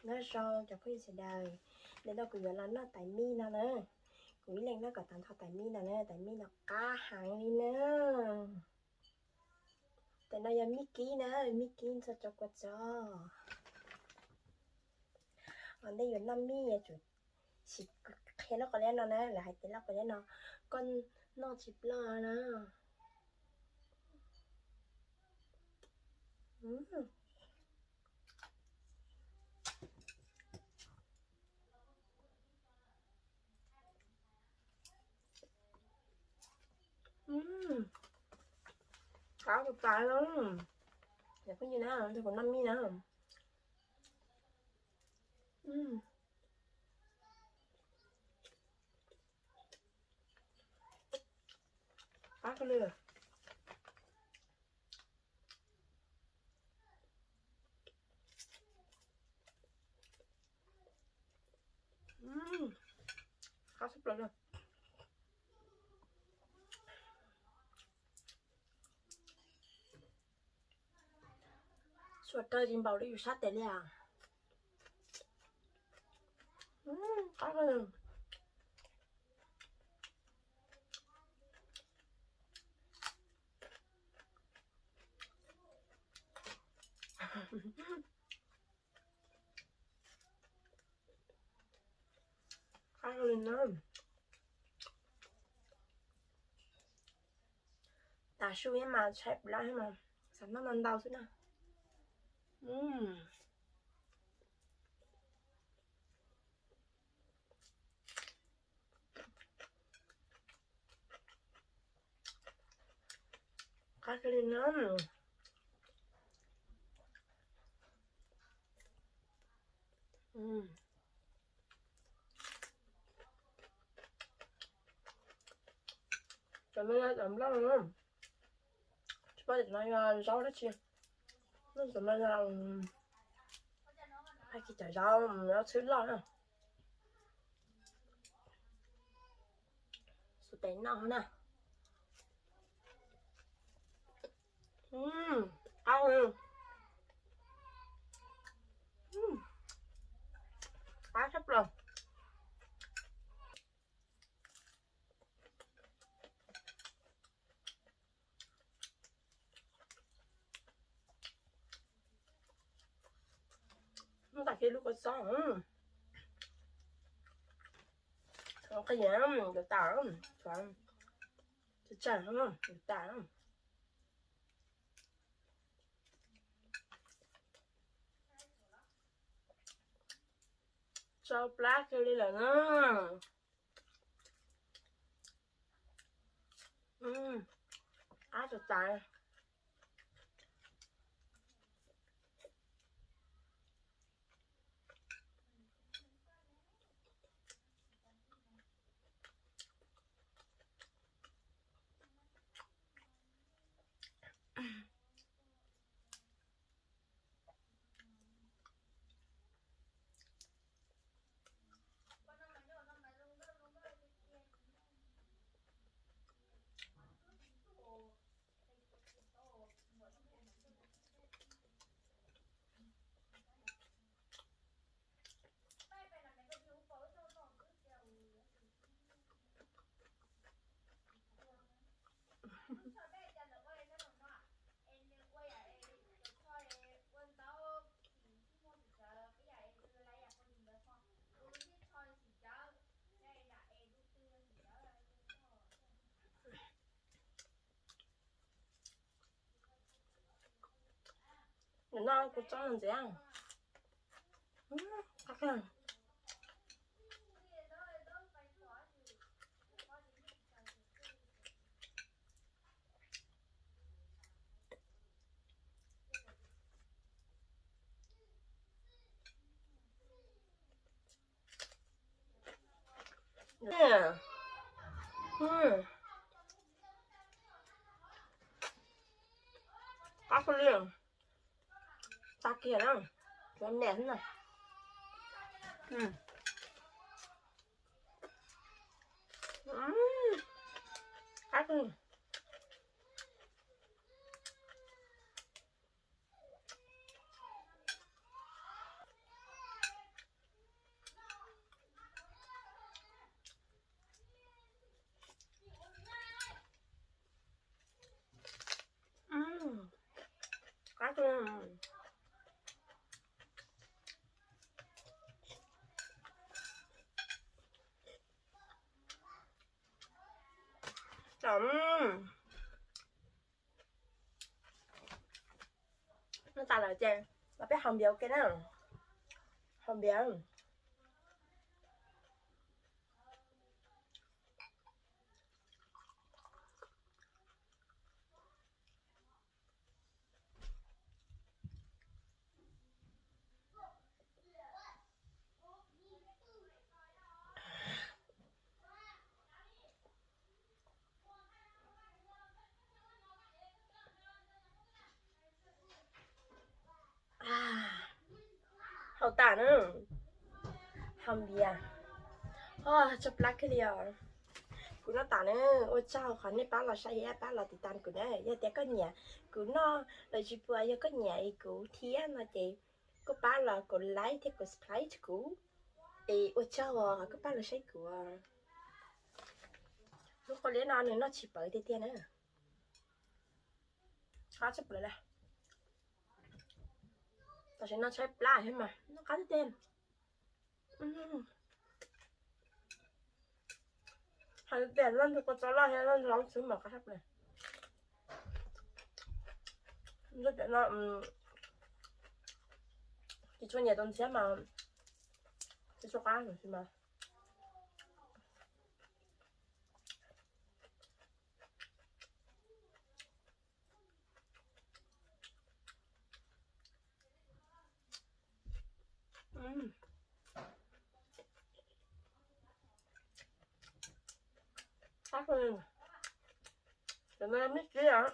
Nyob zoo cov phooj ywg sawv daws, ntawm no kuv yuav los noj tais mij no na. Kuv ib leeg noj kom tag nrho tais mij no na, tais mij no qab heev li na. Tais no yog mij kib na, mij kib ntxuag rau kua txob. Ua ntej yuav noj mij yuav tsum siv qhia loj qhov liab no na, lawv hais tias loj qhov liab no koj noj tsis ploj na. Qab tas tas na. Cov phooj ywg na, kuv noj mij na. Qab kawg li. Qab tshaj plaws li. Suav kawg tsis npaum li yus sab tes li as. Qab kawg. Qab li na. Tas su mas tshaib plab mas xav noj ntau ntau xwb na. Qab kawg li na. Cov no yog cov nplooj na. Tsis paub tias cov no yog zaub dab tsi. Cov no yog, hais tias cov zaub, zaub txhwb loj na. Xub tes noj na. Qab, qab tshaj plaws. Muab tas kiag lub kua txob. Qhia yuav tas, tsawg tsawg yuav tas. Tsau plab kiag li lawm na. Qab tas tas. Noj kua txob no ntxiv. Qab kawg li. Tag kiag na. Cov niam xwb na. Qab kawg. Noj tas lawm ces los peb haus npias ua ke na. Haus npias. Haus tas na. Haus npias. Tshaib plab kiag li os. Kuv noj tas na. Ua tsaug qhov nej pab los saib thiab pab los tiv tas kuv na. Yog tias koj nyiam kuv noj los tsis puas, yog koj nyiam kuv thiab no ces koj pab los kuv like thiab kuv subscribe kuv. Es ua tsaug os, koj pab los saib kuv. Lub qau liab no nws noj tsis pawv tiag tiag na. Qab tshaj plaws li. Tam sim no tshaib plab thiab mas noj qab tiag tiag. Hais tias loj ntsug kua txob loj thiab loj ntsug lawv txwv mas qab tshaj plaws. Ntsug cov no tsis tshua nyiam tus ntxhiab mas tsis tshua qab tab sis mas Cov no me kib os.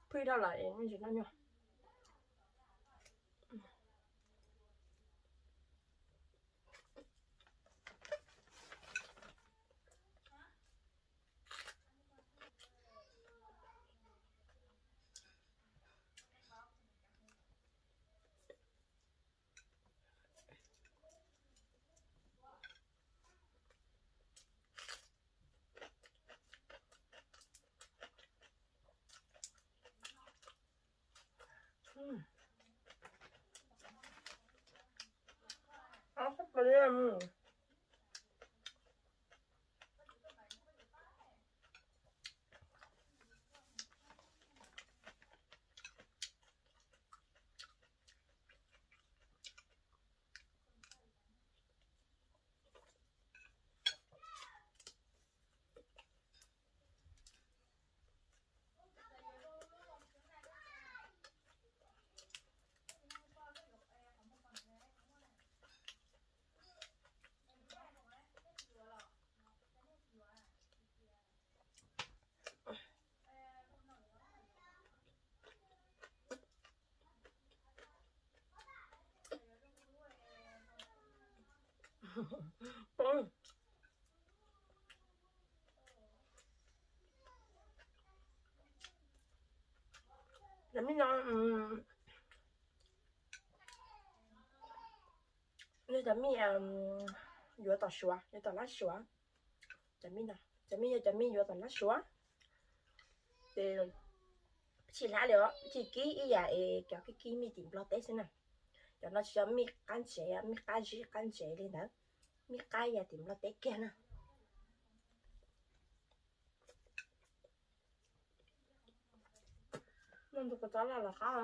Phwj dhau lawm es tsis noj nyuag. Cov mij no yog cov mij yuav tom Suav, yuav tom lab Suav. Cov mij no, cov mij yog cov mij yuav tom lab Suav. Ces tsis hlab li os, tsis kib ib yam es cov kib kib mij tim Nplog teb xwb na. Cov no tsis yog mij qab ntsev, mij qab zib qab ntsev li ntawd, mij qab yam tim Nplog teb kiag na. Noj ntug kua txob loj los qab.